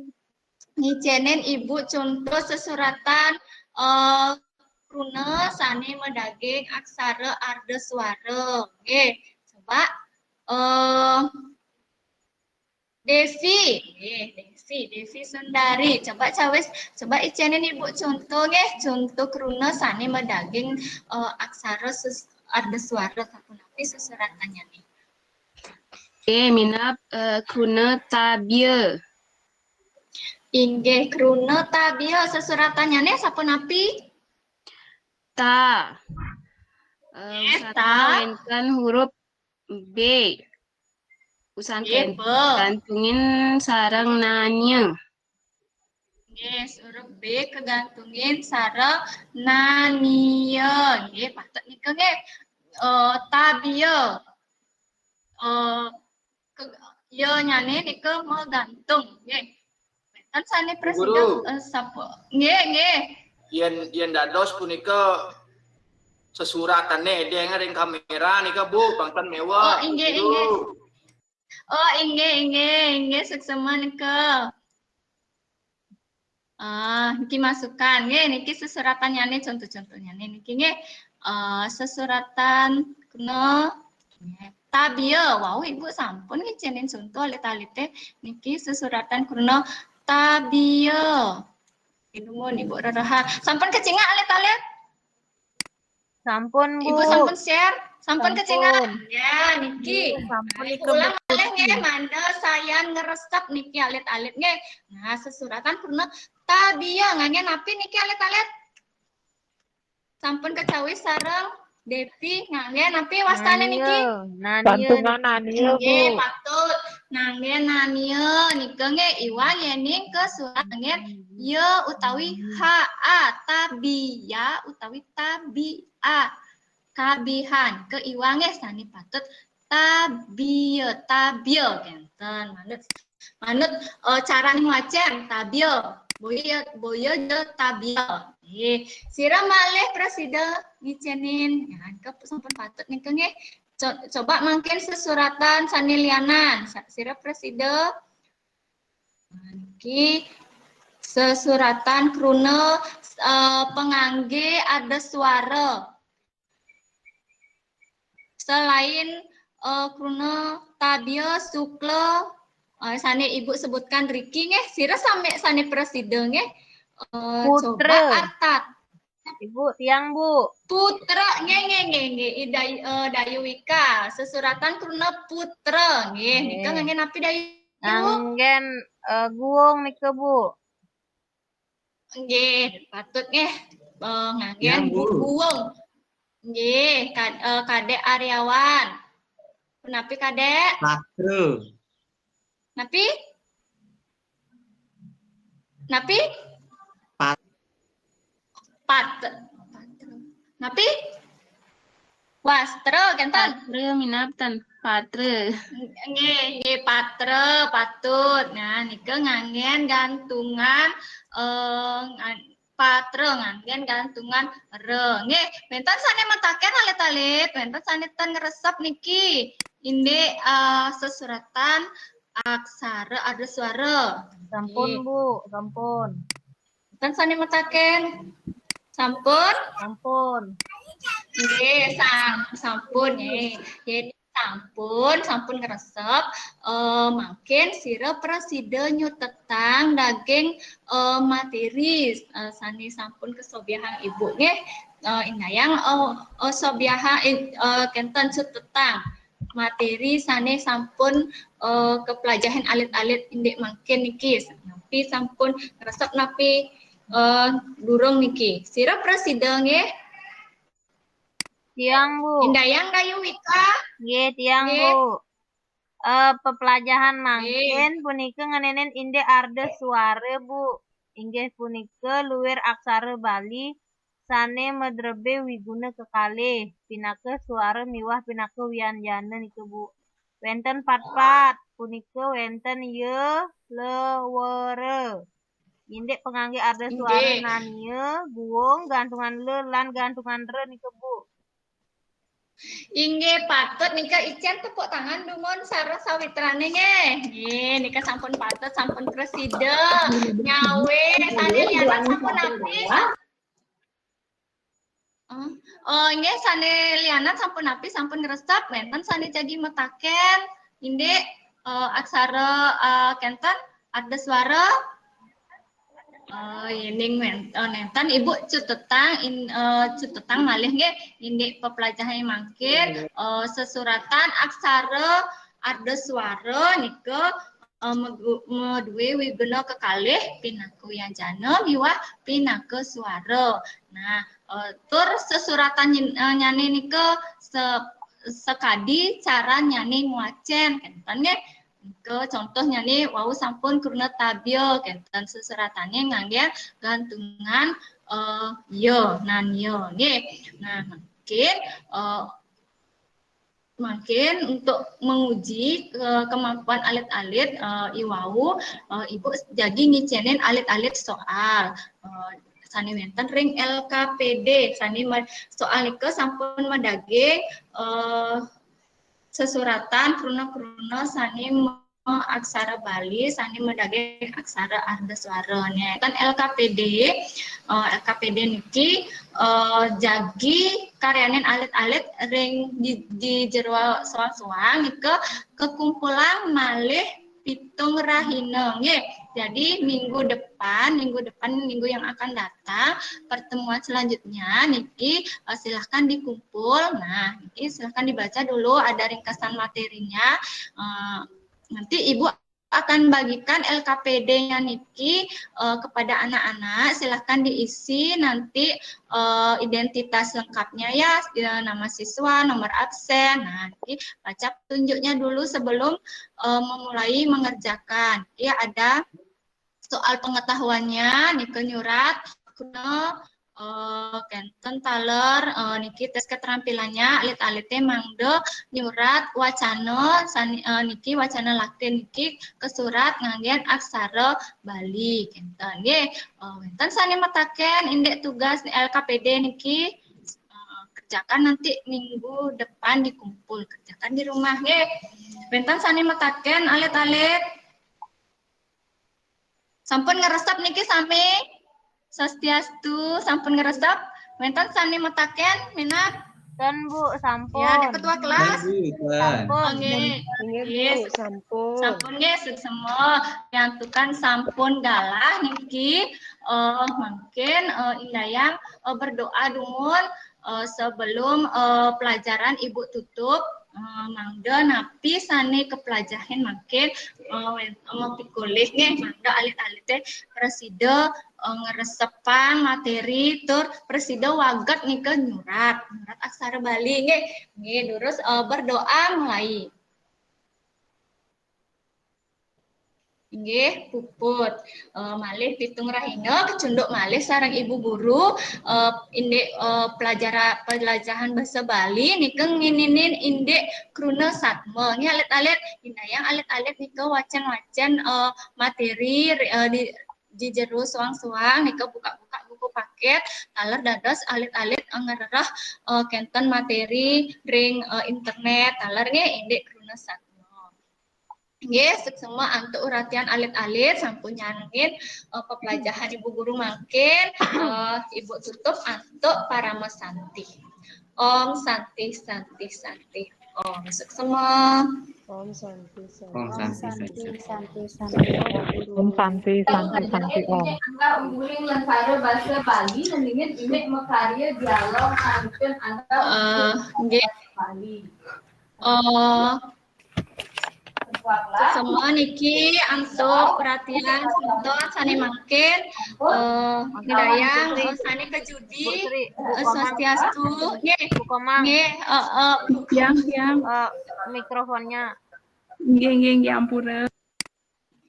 Ngicénin Ibu contoh sesuratan eh, kruna sané madaging aksara ardaswara. Nggih, coba eh Devi, nggih, Devi, Devi Sundari. Coba cawis, coba icénin Ibu contoh nggih, contoh kruna sané madaging eh, aksara ses- ardaswara sapunapi sesuratannyané? Nggih, minab eh, kruna tabia. Inggih, kruna tabia, sesuratannyané sapunapi? Ta. Eh, Nggih, sareng ta. Wénten huruf B. Usan Nggih, gantungin sareng nania. Nggih, huruf B kagantungin sareng nania. Nggih, patut nika nggih. Eh, tabia. Eh, ke, ya nyané nika magantung nggih. Wénten sané prasida Guru. Eh, sapa? Nggih, nggih. Yén yén dados punika sesuratané déng ring kamera nika, Bu, pangten méwah. Oh, inggih, Bu. Inggih. Oh, inggih, inggih, inggih, suksema nika. Ah, niki masukan nggih, niki sesuratannyané, contoh-contohnyané niki nggih. Eh, sesuratan kruna tabia. Wau Ibu sampun ngicénin contoh alit-alité niki sesuratan kruna tabia. Nuwun Ibu rerehang. Sampun kacingak alit-alit? Sampun, Bu. Ibu sampun share? Sampun Sampun. Kacingak? Ya, niki. Sampun Ayo, nika, ulang Bu. malih nggih, mangda sayan ngresep niki alit-alit nggih. Nah, sesuratan kruna tabia nganggén napi niki alit-alit? Sampun kacawis sareng Devi nganggén napi wastané niki? Nania, nania. Gantungan nania, Nggih, Bu. patut. Nganggén nania nika nggih iwang yéning ka surat nganggén ya utawi ha a, tabia utawi tabia. Kabihan ke iwang nggih sané patut tabia, tabia kénten. Manut manut eh, carané ngwacén tabia. Boya boya ja tabia. Nggih, sira malih prasida ngicénin. Nah, nika sampun patut nika nggih. Co- coba mangkin sesuratan sané lianan. Sa- Sira prasida. Niki sesuratan kruna eh, panganggé ardaswara. Selain eh, kruna tabia, sukla eh, sané Ibu sebutkan riki nggih, sira sami sané prasida nggih. Eh, Putra. Coba artat. Ibu, tiang, Bu. Putra nggih nggih nggih nggih. I Day- eh, Dayuwika, sesuratan kruna putra nggih. Nika Nggih. Nganggén napi Dayu? Nganggén eh, guung nika, Bu. Nggih, patut nggih. Eh, nganggén Tiang, Bu. Guung. Nggih, Kad- eh, Kadék Aryawan. Punapi Kadék? Patra. Napi? Napi? Pat- Pat- Patra. Napi? Wastra, kénten? Patra, minab ten. Patra. Nggih, nggih, patra, patut. Nah, nika nganggén gantungan eh, ngan- patra nganggén gantungan ra. Nggih, wénten sané mataken alit-alit, wénten sané ten ngresep niki. Indik eh, sesuratan aksara ardaswara. Sampun, Nggih. Bu, sampun. Wénten sané mataken? Sampun? Sampun. Nggih, sam- sampun nggih. Jadi sampun, sampun ngresep. Eh, mangkin sira prasida nyutetang daging eh, materi eh, sané sampun kasobyahang Ibu nggih. Eh, indayang eh, eh, sobyahang eh, eh, kénten sutetang. materi sane sampun, eh, keplajahin alit-alit indik mangkin niki. Napi sampun ngresep napi, eh, durung niki. Sira prasida nggih? Tiang, Bu. Indayang Dayu Wika. Nggih, tiang, Nggih. Bu. Eh, peplajahan mangkin punika ngeninin indik arda suara, Bu. Inggih punika luwir aksara Bali sane madrebe wiguna kekalih pinaka suara miwah pinaka wianjana nika, Bu. Wenten patpat punika wenten ya, le, wara. Indik pangangge arda suara Inggih. Nania, guung, gantungan le, lan gantungan re nika, Bu. Inggih, patut nika icen tepuk tangan dumun sareng sawitrane nggih. Nggih, nika sampun patut, sampun prasida. Nyawe, sane lianan sampun napi? Oh, oh, nggih, sane lianan sampun napi, sampun ngresep, wenten sane jagi mataken indik, eh, aksara, eh, kenten arda suara. Oh, yening men, oh, nenten Ibu cutetang, in, eh, cutetang malih nggih indik peplajahan mangkin, eh, sesuratan aksara arda suara nika, eh, megu-, madue wiguna kekalih pinaka wianjana miwah pinaka suara. Nah, eh, tur sesuratan nyen-, eh, nyane nika se-, sekadi cara nyane ngwacen, kenten nggih. Nika contoh nyane wau sampun kruna tabya, kenten sesuratane ngangge gantungan, eh, ya, nania nggih. Nah, mungkin, eh, mungkin untuk menguji, eh, kemampuan alit-alit, eh, iwau, eh, Ibu jagi ngicenin alit-alit soal, eh, sane wenten ring L K P D, sane ma-, soal nika sampun madaging, eh, sesuratan kruna-kruna sane ma-, aksara Bali, sane madaging aksara arda suara. Nenten L K P D, eh, L K P D niki, eh, jagi karyanin alit-alit ring di, di jero soang-soang nika kekumpulan malih pitung rahina nggih. Jadi minggu depan, minggu depan, minggu yang akan datang, pertemuan selanjutnya niki, eh, silahkan dikumpul. Nah, niki silahkan dibaca dulu ada ringkasan materinya. Eh, nanti Ibu akan bagikan L K P D-nya niki, eh, kepada anak-anak. Silahkan diisi nanti, eh, identitas lengkapnya ya, ya, nama siswa, nomor absen. Nah, niki baca petunjuknya dulu sebelum, eh, memulai mengerjakan. Ya, ada soal pengetahuannya, nika nyurat, kruna, eh, kenten taler, eh, niki tes keterampilannya, alit-alite mangda nyurat wacana, sani, eh, niki wacana Latin niki kasurat nganggen aksara Bali, kenten nggih. Eh, wenten sane mataken indik tugas L K P D niki, eh, kerjakan nanti minggu depan dikumpul, kerjakan di rumah nggih. Wenten sane mataken alit-alit? Sampun ngresep niki sami? Swastiastu, sampun ngresep? Wenten sane mataken minat? Ten, Bu, sampun. Ya, ada ketua kelas? Sampun. Oke. Inggih, Yes. Bu, sampun. Sampun nggih, suksma. Yang tukan sampun galah niki, eh, mungkin, eh, indayang, eh, berdoa dumun, eh, sebelum, eh, pelajaran Ibu tutup, eh, mangda napi sane kepelajahin mangkin, eh, mapikolih nggih, mangda alit-alite prasida, eh, ngresepang materi tur prasida waget nika nyurat, nyurat aksara Bali nggih. Nggih, durus, eh, berdoa mulai. Inggih, puput. Eh, malih pitung rahina kecunduk malih sareng Ibu Guru, eh, indik, eh, pelajara-, pelajahan basa Bali nika ngininin indik kruna satma. Nggih, alit-alit, indayang alit-alit nika wacen-wacen, eh, materi, eh, di, di jero soang-soang nika buka-buka buku paket, taler dados alit-alit, eh, ngrereh, eh, kenten materi ring, eh, internet, taler nggih indik kruna satma. Nggih, suksma antuk uratian alit-alit sampun nyarengin, eh, pepelajahan Ibu Guru mangkin, eh, Ibu tutup antuk parama santi. Om Santi, Santi, Santi. Om suksma. Om Santi, Santi. Om Santi, Santi, Santi. Santi, Santi. Om Santi, Santi, Santi, Om. Angga ungguling lentara basa Bali ngeningin indik makarya dialog kantun angga Eh, nggih. Bali. Oh, semua niki antuk perhatian semeton sane mangkin, eh, dayang, eh, sane kejudi, eh, swastiastu, nggih. Bu Komang. Nggih, eh, eh, Bu. Tiang, tiang. Eh, mikrofonnya. Nggih, nggih, nggih, ampura.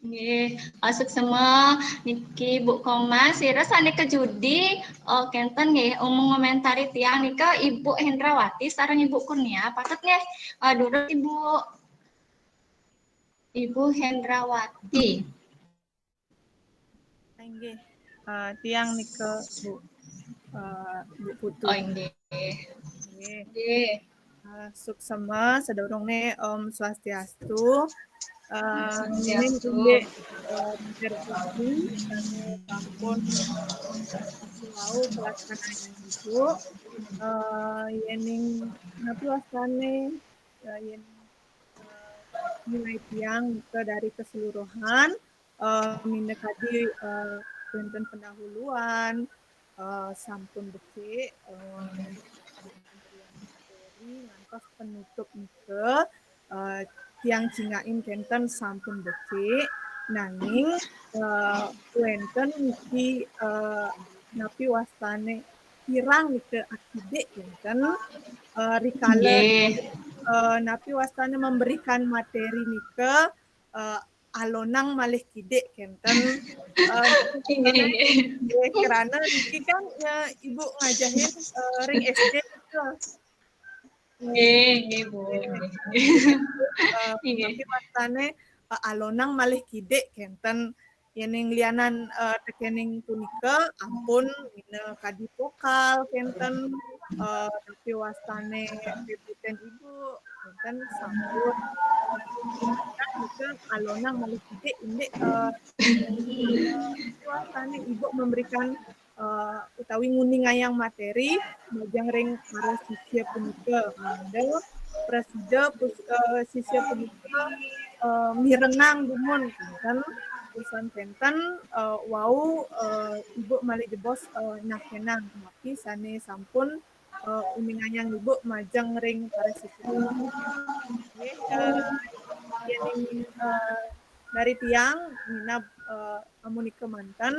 Nggih, eh, suksma niki Bu Komang, sira sane kejudi, eh, kenten nggih, um, mengomentari tiang nika Ibu Hendrawati sareng Ibu Kurnia, patut nggih, eh, durus Ibu. Ibu Hendrawati. Inggih, eh, tiang nika Bu, eh, Bu Putu. Oh, inggih. Nggih. Nggih. Eh, suksma sadurungne, Om Swastiastu. Eh, swastiastu. Ini inggih, eh, Ibu Hendrawati, eh, sampun wau pelaksanaan Ibu. Eh, yening napi wastane, eh, yen, eh, nilai tiang nika dari keseluruhan, eh, minakadi, eh, wenten pendahuluan, eh, sampun becik, eh, ngantos penutup nika, eh, tiang cingakin kenten sampun becik, nanging, eh, wenten niki, eh, napi wastane kirang nika akidik kenten, eh, rikala, nggih, eh, napi wastane memberikan materi nika, eh, alonang malih kidik kenten. Eh, nggih, nggih. Nggih, kerana niki kan, ya, Ibu ngajahin, eh, ring S D gitu. Nggih, nggih, Bu. Eh, nggih. Tapi wastane, eh, alonang malih kidik kenten. Yening lianan, eh, tekening punika ampun minakadi vokal kenten, eh, tapi wastane repiten Ibu kenten sampun. Nika alonang malih kidik indik, eh, eh, wastane Ibu memberikan, eh, utawi nguningayang materi majeng ring para sisya punika. Mangda prasida pus-, eh, sisya punika, eh, mirengang dumun kenten. Usan kenten, eh, wau, eh, Ibu malih jebos, eh, nakenang napi sane sampun, eh, uningayang Ibu majeng ring para sisya. Nggih, eh, yening, eh, dari tiang minab, eh, amunika manten,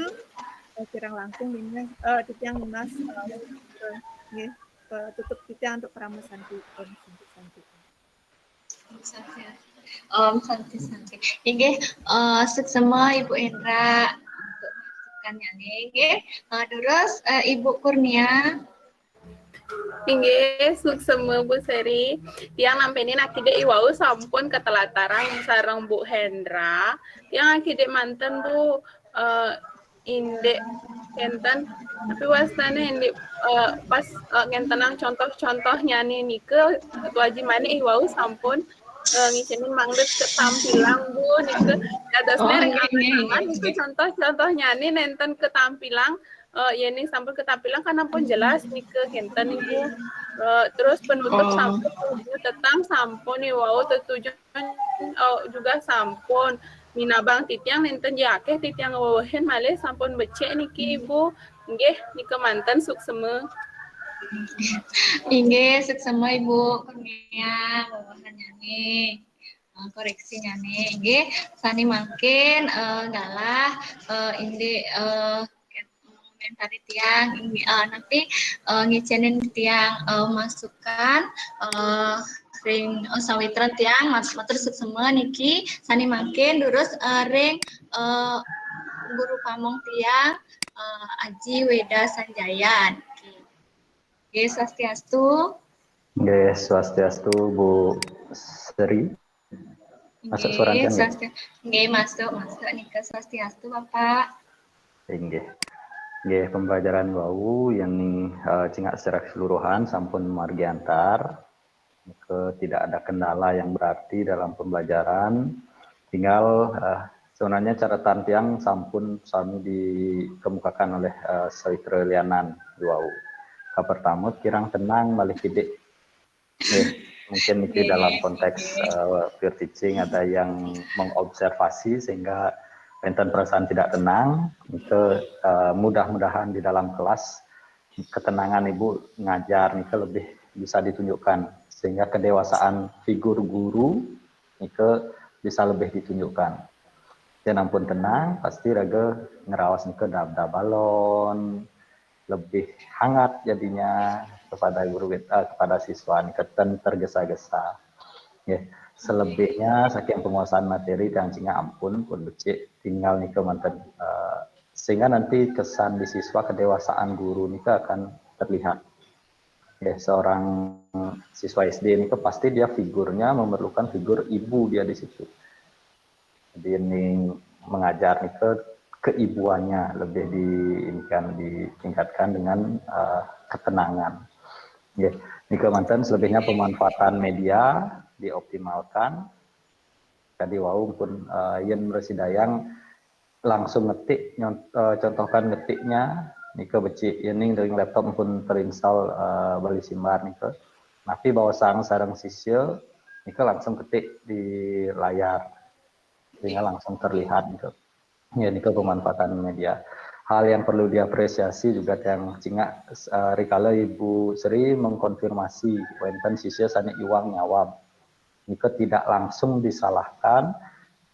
eh, kirang langkung minab, eh, titiang nunas, eh, nggih, eh, tutup titiang antuk parama santi. Om Santi, Santi. Om Santi, Santi. Inggih, eh, suksma Ibu Hendra antuk masukannyane, nggih. Eh, durus, eh, Ibu Kurnia. Inggih, suksma Bu Seri. Tiang nampeni akidik iwau sampun katelatarang sareng Bu Hendra. Tiang akidik manten, Bu, eh, indik kenten, tapi wastane indik, eh, pas, eh, ngentenang contoh-contohnyane nika, Ketua Haji Manik iwau sampun, eh, ngicenin mangda ketampilang, Bu, nika dadosne ring anak-anak nika contoh-contohnyane nenten ketampilang, eh, yening sampun ketampilang kan ampun jelas nika kenten, Ibu. Eh, terus penutup sampun, tetang sampun iwau tetuju, eh, juga sampun. Minabang titiang nenten ja akeh titiang wewehin malih sampun becik niki, Ibu. Nggih, nika manten suksma. Inggih, suksma Ibu Kurnia, wewehinnyane, eh, koreksinyane. Inggih, sane mangkin, eh, galah, eh, indik, eh, komentari tiang, inggih, eh, napi, eh, ngicenin tiang, eh, masukan, eh, ring, eh, sawitra tiang, mas-, matur suksma niki, sane mangkin durus, eh, ring, eh, guru pamong tiang, eh, Aji Weda Sanjaya niki. Nggih, swastiastu. Nggih, swastiastu, Bu Seri. Masuk suara tiang, nggih? Nggih, masuk, masuk nika, swastiastu, Bapak. Inggih. Nggih, pembelajaran wau yen, eh, cingak secara keseluruhan sampun margi antar. Maka tidak ada kendala yang berarti dalam pembelajaran. Tinggal, eh, sebenarnya catatan tiang sampun sami dikemukakan oleh, eh, sawitra lianan wau. Kapertama, kirang tenang malih kidik. Nggih, mungkin niki dalam konteks, eh, peer teaching ada yang mengobservasi sehingga wenten perasaan tidak tenang, itu, eh, mudah-mudahan di dalam kelas ketenangan Ibu ngajar nika lebih bisa ditunjukkan. sehingga kedewasaan figur guru nika bisa lebih ditunjukkan. Yén ampun tenang, pasti raga ngeraos nika dab-dab alon, lebih hangat jadinya kepada guru kita, kepada siswa nika, ten tergesa-gesa. Ya, selebihnya saking penguasaan materi tiang cingak ampun pun becik, tinggal nika manten, eh, sehingga nanti kesan di siswa, kedewasaan guru nika akan terlihat. Ya, seorang siswa S D nika pasti dia figurnya memerlukan figur ibu dia di situ. Jadi ini mengajar nika keibuannya lebih di ini kan ditingkatkan dengan, eh, ketenangan. Ya, nika manten selebihnya pemanfaatan media dioptimalkan. Tadi wau pun, eh, yén mresidayang langsung ngetik, nyont-, eh, contohkan ngetiknya nika becik, yén ring laptop pun terinstall, eh, Bali Simbar nika. Napi baosang sareng sisya nika langsung ketik di layar sehingga langsung terlihat gitu. Ya, nika pemanfaatan media. Hal yang perlu diapresiasi juga tiang cingak, eh, rikala Ibu Sri mengkonfirmasi wénten sisya sané iwang nyawab. Nika tidak langsung disalahkan,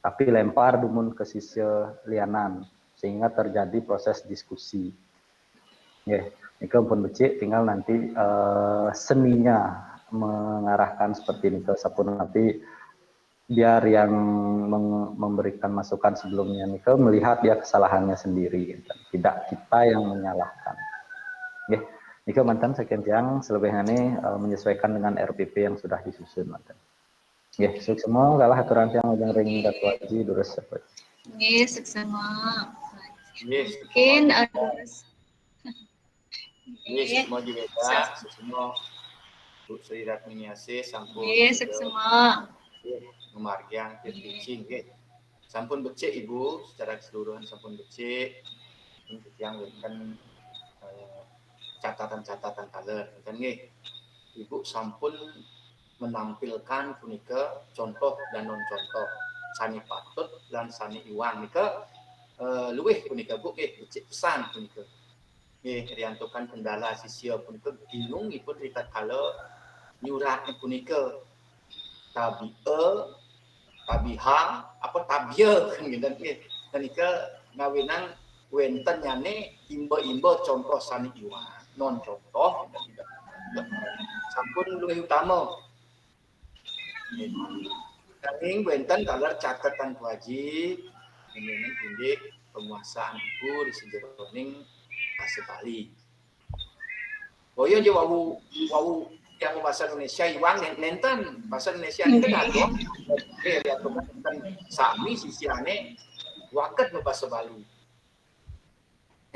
tapi lempar dumun ke sisya lianan sehingga terjadi proses diskusi. Nggih, nika pun becik, tinggal nanti, eh, seninya mengarahkan seperti nika, sapunapi biar yang meng-, memberikan masukan sebelumnya nika melihat dia kesalahannya sendiri, tidak kita yang menyalahkan. Nggih, nika manten saking tiang, selebihnya, eh, menyesuaikan dengan R P P yang sudah disusun manten. Nggih, suksma kalah aturang tiang majeng ring Datu Aji, durus sapa. Nggih, suksma. Nggih, suksma. Mungkin, eh, durus. Nggih, suksma juga, suksma. Bu Sri Ratminiasih sampun, nggih, suksma. Nggih, ngamargiang, nggih, teaching, nggih. Sampun becik, Ibu, secara keseluruhan sampun becik. Mungkin tiang wénten, eh, catatan-catatan taler, ngéten nggih. Ibu sampun menampilkan punika contoh dan non contoh, sané patut lan sané iwang nika, eh, luwih punika, Bu, nggih, becik pesan punika. Nggih, riantukan kendala sisya punika bingung ipun ritatkala nyuratnya punika. Tabia, tabiha, apa tabia, kan ngéten nggih. Nika ngawinang wéntennyané imba-imba contoh sané iwang, non contoh, sampun luwih utama. Nanging wénten taler catetan, Bu Aji, indik penguasaan Ibu di sajeroning basa Bali. Boya ja wau, wau tiang basa Indonesia iwang nén-, nénten, basa Indonesia niki dados, eh, ya, nénten sami sisyané waket basa Bali.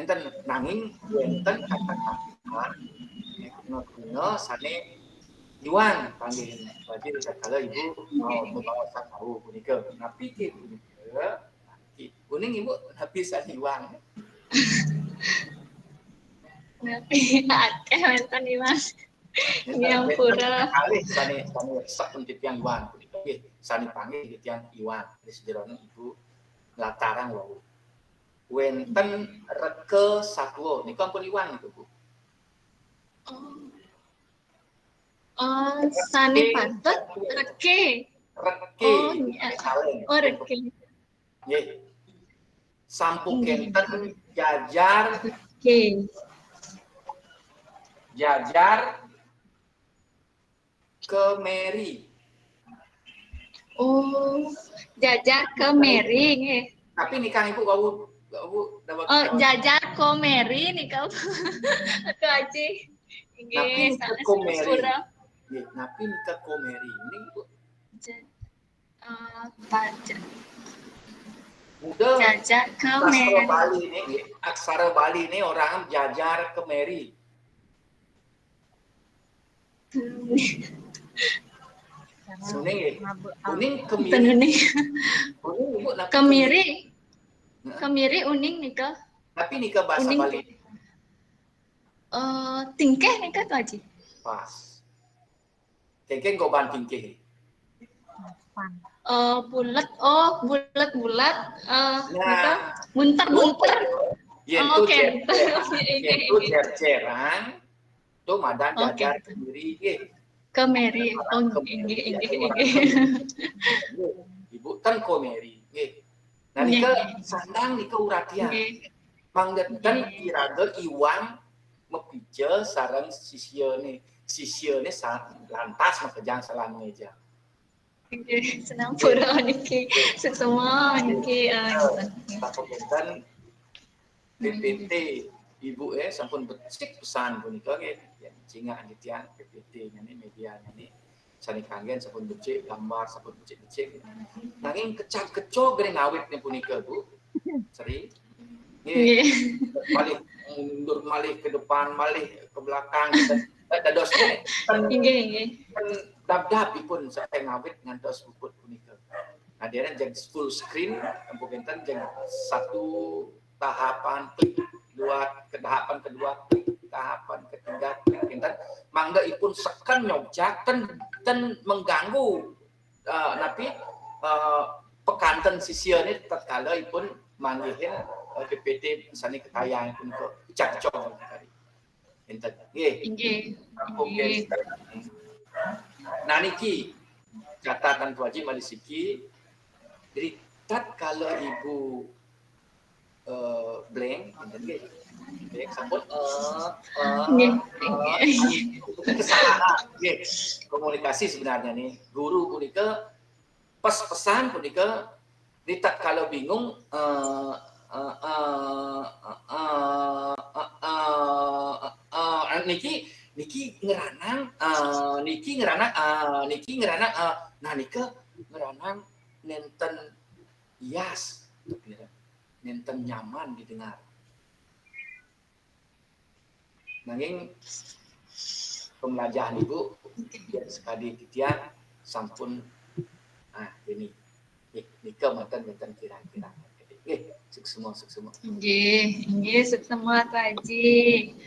Nénten, nanging wénten kata-kata guna sané iwang panggih. Berarti tatkala Ibu mau membawa sakawu punika. Napi ké punika? Uning Ibu napi sané iwang? Napi akéh wénten iwang. Nénten, nggih, wénten ampura. Kalih sané, sané resep pun titiang iwang punika. Nggih, sané panggih titiang iwang. Di sajeroning Ibu latarang wau. Wénten reka satua. Nika ampun iwang niku, Bu. Oh. Oh, sané patut, reke. Reke. Oh, iya. Saling. Oh, reke. Nggih. Sampun, nggih, kénten jajar. Reke. Jajar Kemeri. Oh, jajar Kemeri, nggih. Tapi nika Ibu wau, wau, oh, jajar Kemeri nika. Atu Aji. Nggih, napi nika Kemeri? Nggih, napi nika Kemeri? Ini, Bu. Ja-, eh, baca. Udah. Jajar Kemeri. Aksara Bali ini, aksara Bali ini orang jajar Kemeri. Uning, uning kemiri. Uning. Uning, Ibu, napi kemiri? Kemiri. Heeh. Kemiri uning nika. Tapi nika basa Bali. Eh, tingkih nika, Atu Aji. Pas. Tingkih, goban tingkih. Eh, bulet, oh, bulet-bulet, eh, nah, nika, munter-munter. Yén, oh, tu kénten. Yén tu cér-céran, tu madan jajar Kemeri nggih. Ko Mary. Oh, inggih, inggih, inggih. Ibu ten ko Mary. Nggih. Nah, nika sandang nika uratian. Nggih. Mangda ten iraga iwang mapija sareng sisiane. Sisiane sa-, lantas makejang salang meja. Nggih, seneng pura niki. Suksma niki, eh, sampun wonten P P T Ibu, eh, sampun becik pesan punika nggih. Yen cingak titiang P P T niki, media niki sane kanggen sampun becik, gambar sampun becik-becik. Nanging kecang-kecog ring awitne punika, Bu Sri. Nggih. Nggih. Malih mundur, malih ke depan, malih ke belakang, dan, dan dadosne ten, nggih, nggih, ten dab-dab ipun saking awit ngantos puput punika. Nah, dene jeg full screen, ampun kinten, jeg satu tahapan, klik, dua, ke tahapan kedua, klik, tahapan ketiga, klik, kinten. Mangda ipun seken nyogjak, ten, ten mengganggu, eh, napi, eh, pekanten sisiane tatkala ipun manggihin, eh, P P T sane katayang punika, cocok tadi. Enten. Nggih. Inggih. Ampun, inggih. Nah, niki catatan Tuaji malih siki. Jadi, tatkala Ibu, eh, blank, enten nggih. Blank, sampun, eh, eh, nggih, eh, nggih. Kesalahan. Nggih. Komunikasi sebenarnya nih. Guru punika, pas pesan punika, ritatkala bingung, eh, eh, eh, eh, eh, eh, eh, eh, eh, niki, niki ngranang, eh, niki ngranang, eh, niki ngranang, eh, nah, nika ngranang nenten yas, nenten nyaman didengar. Nanging pemelajahan Ibu, yen sekadi titiang sampun, ah, ini. Nih, nika manten, manten kirang-kirang. Nggih, suksma, suksma. Nggih, nggih, suksma, Pak Haji.